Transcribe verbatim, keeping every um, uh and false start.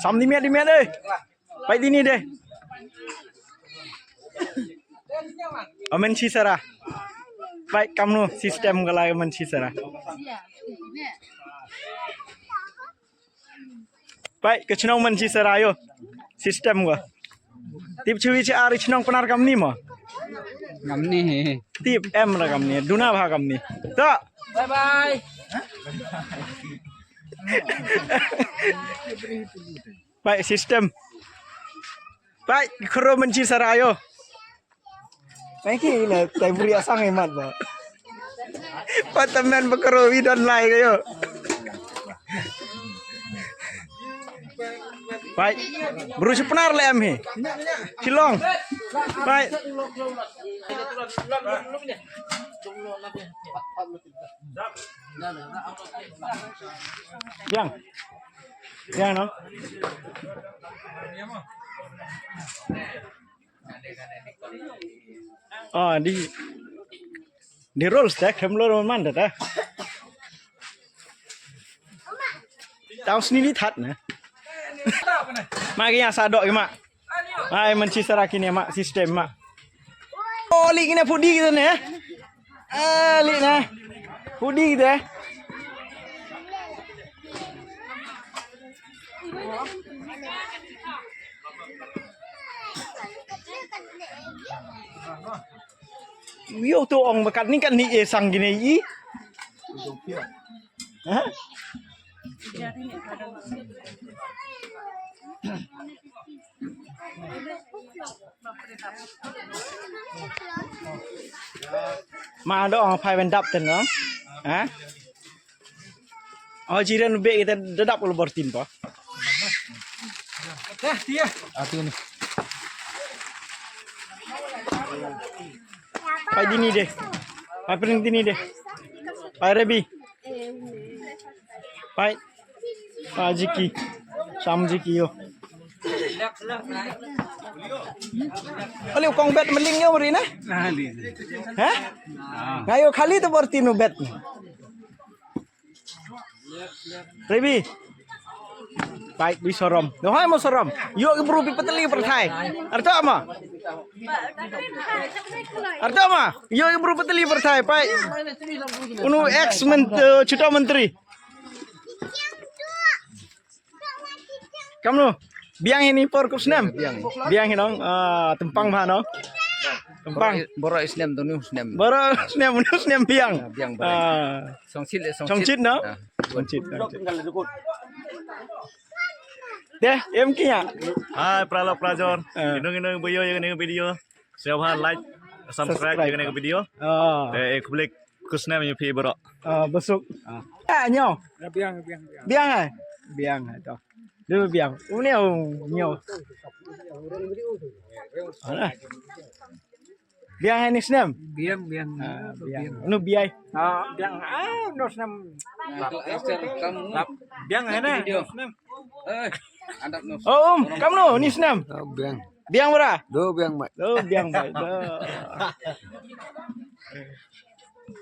Sam di miat di miat deh. Pait di ni deh. Amen si Sarah. Pait kamnu system ka lai amen si Sarah. Pait ka chnong man chi Sarah ïo. System ko. Tip chwi chi ar chnong Pnar kamni mo. Kamni. Tip em ra kamni. Duna bha kamni. To. Bye bye. Pait system. Pait khro man chi Sarah ïo. Nai ki na tai bri asang imat ba. Patamen bakaro wi don lai kayo. Pai. Bru si Pnar le em hi. Shillong. Pai. Yang. Yang no. Ah, di, di roll stack hem lo man da. Tau sini li that na. Ma ki ya sa dok ki ma. Ai man chi sara kini ma system ma. Oh, li kini pudi kita ne. Ah, li na. Pudi kita. Yo to ong ba katni katni e sang kine i. Ha? Ma do ong phai ban dap ten no. Ha? Oh, jiran be kita dedap ul bortin pa. Dah, dia. Ati ni. Pai dini deh. Pai pring dini deh. Pai Rebi. Pai. Pai Jiki. Sam Jiki yo. Kali kong bet meling yo mari na? Kali. Ha? Ngayo kali tu bortin u bet. Rebi. Pai bi sorom. Dohai mo sorom. Yo ki bru bi patali perthai. Arto ma? Arto ma? Yo ki bru patali perthai pai. Unu ex ment-, eh, chuta menteri. Kamnu? Biang ini por kup snem. Biang. Biang hi nong. Ah, tempang ba no. Tempang. Boro snem tu nu snem. Boro snem nu snem biang. Biang boro. Ah. Songchit le songchit. Songchit no? Ah. Songchit. Deh, em kia. Hai pralok prajor. Ah. Inung inung boyo yang ni video. Siapa like, subscribe yang ni video. Ah. Deh, eh, klik. Kusnem yu phi bro. Ah, besuk. Ah. Ah, nyo. Biang, biang, biang. Biang hai. Biang hai to. Dulu biang. Uni au nyo. Alah. Biang hai ni snem. Biang, biang. Ah, biang. Nu biai. Ah, biang. Ah, nu snem. Biang hai na. Snem. Oh, um, kamnu ni snem. Ah, biang. Biang bra. Do biang mai. Do biang mai. Do.